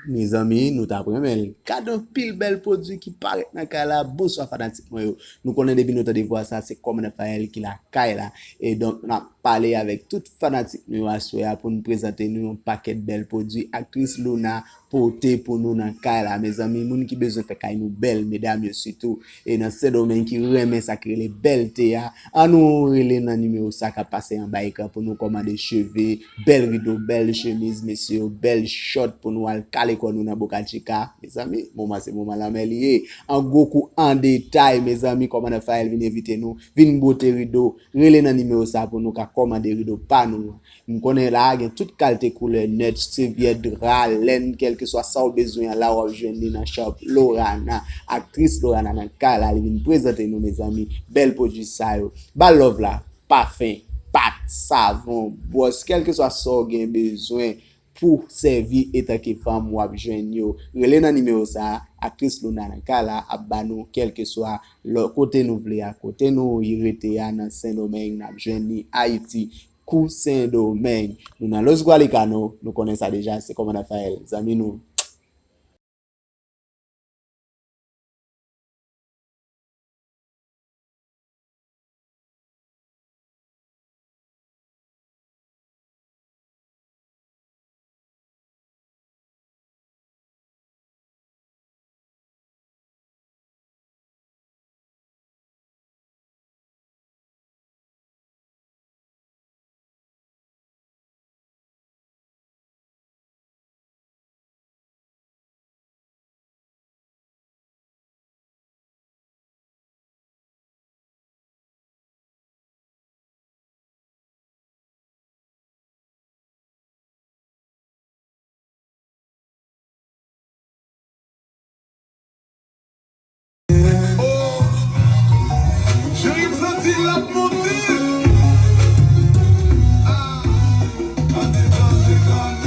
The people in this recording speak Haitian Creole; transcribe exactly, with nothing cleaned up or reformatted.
Mezanmi, nou t ap renmen l. Gade anpil bèl pwodui ki parèt nan kay la. Bonswa fanatik mwen yo. Nou konnen depi nou tande vwa sa, se Kòmandan Fael ki lakay la. E donk, n ap pale avèk tout fanatik nou yo aswè a pou n prezante nou yon pakèt bèl pwodui aktris Louna pote pou nou nan kay la. Mezanmi, moun ki bezwen fè kay nou bèl, medam yo sitou, e nan Sendomeng ki renmen sa ki rele bèlte a, ann nou rele nan nimewo sa k ap pase anba ekran pou nou kòmande cheve, bèl rido, bèl chemiz, mesye yo, bèl chòt pou nou al kale kò nou nan Boca Chica. Mezanmi, moman se moman lanmè li ye. An gwo kou, an detay, mezanmi, Kòmandan Fael vin envite nou, vin bwote rido, rele nan nimewo sa pou nou ka kòmande rido pa nou an. M konnen la a gen tout kalite koulè nèt, sèvyèt, dra, lèn, kèlkeswa sa w bezwen an, la w ap jwenn li nan shop Lorana. Aktris Lorana nan kay la, li vin prezante nou, mezanmi, bèl pwodui sa yo. Ba l love la, pafen, pat, savon, bwòs, kèlkeswa sa w gen bezwen pou sèvi etanke fanm, w ap jwenn yo. Rele nan nimewo sa a, aktris Louna nan kay la ap ba nou, kèlkeswa lò, kote nou vle a, kote nou rete a nan Sendomeng, n ap jwenn li Ayiti, kou Sendomeng. Nou nan Los Gualicanos, nou konnen sa deja, se Kòmandan Fael, zanmi nou. Cheri m santi l ap monte. Ah, andedan, andedan.